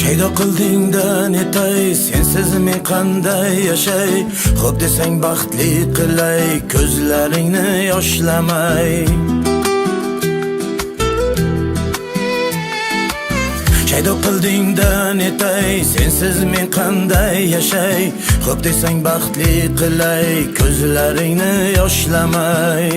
Shaydo qilding-da netay, sensiz men qanday yashay? Xo'p desang baxtli qilay, ko'zlaringni yoshlamay. Shaydo qilding-da netay, sensiz men qanday yashay? Xo'p desang baxtli qilay, ko'zlaringni yoshlamay.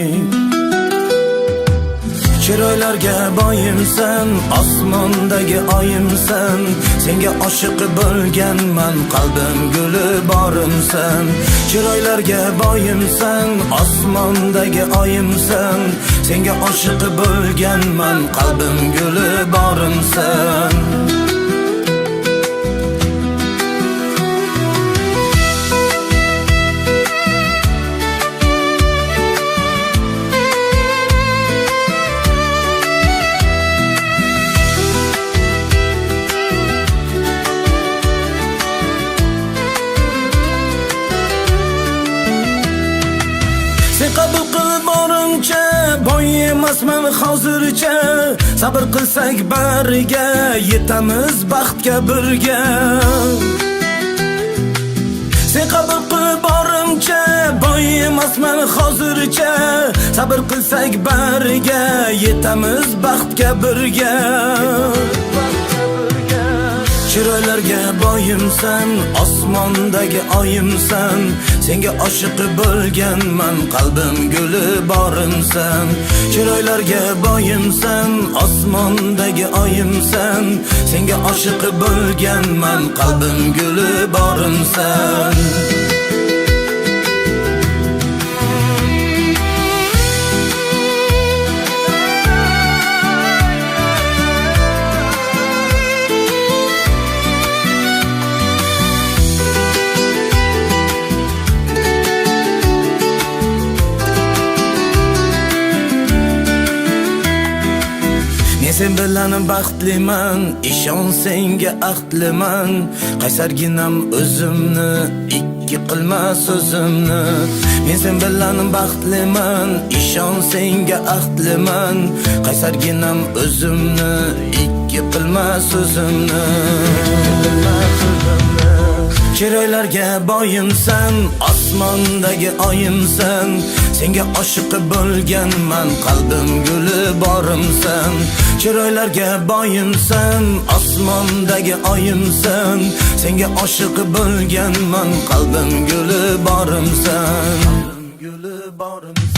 Chiroylarga boyimsan, osmondagi oyimsan. Senga oshiq bo'lganman, qalbim guli borimsan. Chiroylarga boyimsan, osmondagi oyimsan. Senga oshiq bo'lganman, qalbim guli borimsan. Sen qabul qil borimcha, boy emasman hozircha. Sabr qilsak bariga, yetamiz baxtga birga. Sen qabul qil borimcha, boy emasman hozircha. Sabr qilsak bariga, yetamiz baxtga birga. Chiroylarga boyimsan, osmondagi oyimsan. Senga oshiq bo'lganman, qalbim guli borimsan. Chiroylarga boyimsan, osmondagi oyimsan. Senga oshiq bo'lganman, qalbim guli borimsan. Men sen bilan baxtliman, ishon senga ahdliman. Qaysarginam o'zimni, ikki qilma so'zimni. Men sen bilan baxtliman, ishon senga ahdliman. Qaysarginam o'zimni, ikki qilma so'zimni. Chiroylarga boyimsan, osmondagi oyimsan. Senga oshiq bo'lganman, qalbim guli borimsan. Chiroylarga boyimsan, osmondagi oyimsan. Senga oshiq bo'lganman, qalbim guli borimsan. Guli borimsan.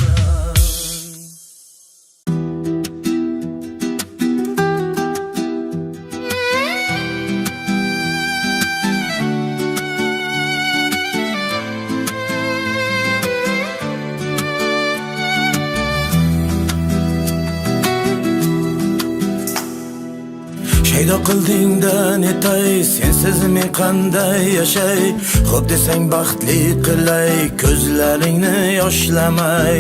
Shaydo qilding-da netay, sensiz men qanday yashay? Xo'p desang baxtli qilay, ko'zlaringni yoshlamay.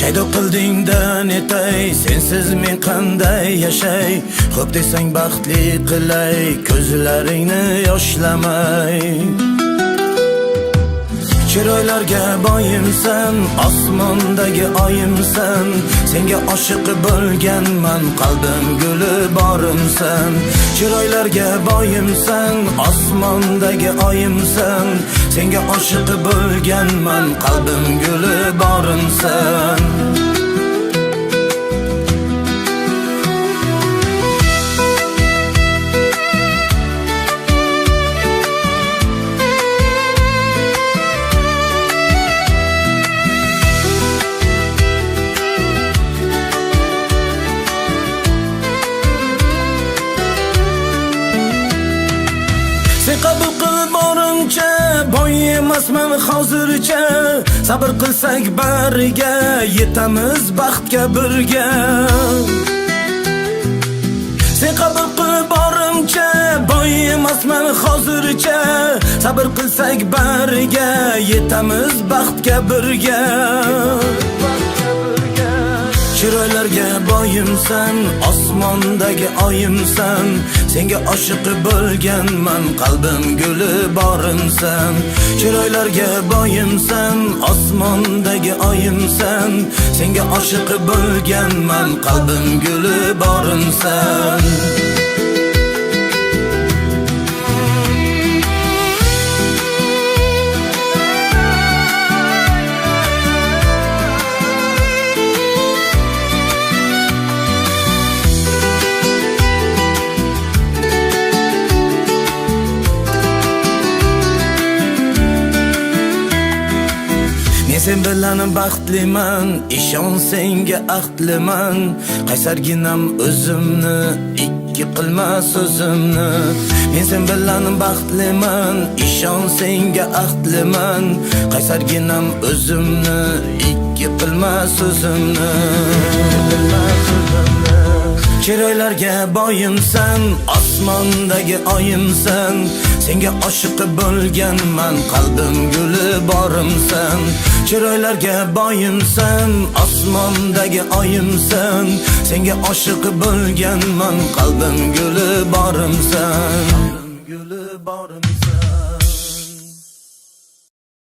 Shaydo qilding-da netay, sensiz men qanday yashay? Xo'p desang baxtli qilay, ko'zlaringni yoshlamay. Chiroylarga boyimsan, osmondagi oyimsan. Senga oshiq bo'lganman, qalbim guli borimsan. Chiroylarga boyimsan, osmondagi oyimsan. Senga oshiq bo'lganman, qalbim guli borimsan. Sen qabul qil borimcha, boy emasman hozircha. Sabr qilsak bariga, yetamiz baxtga birga. Sen qabul qil borimcha, boy emasman hozircha. Sabr qilsak bariga, yetamiz baxtga birga. Chiroylar Chiroylarga boyimsan, osmondagi oyimsan. Senga oshiq bo'lganman, qalbim guli borimsan. Chiroylarga boyimsan, osmondagi oyimsan. Senga oshiq bo'lganman, qalbim guli borimsan. Men sen bilan baxtliman, ishon senga ahdliman. Qaysarginam o'zimni, ikki qilma so'zimni. Men sen bilan baxtliman, ishon senga ahdliman. Qaysarginam o'zimni, ikki qilma so'zimni. Chiroylarga boyimsan, osmondagi oyimsan. Senga oshiq bo'lganman, qalbim guli borimsan. Chiroylarga boyimsan, osmondagi oyimsan. Senga oshiq bo'lganman, qalbim guli borimsan. Guli borimsan.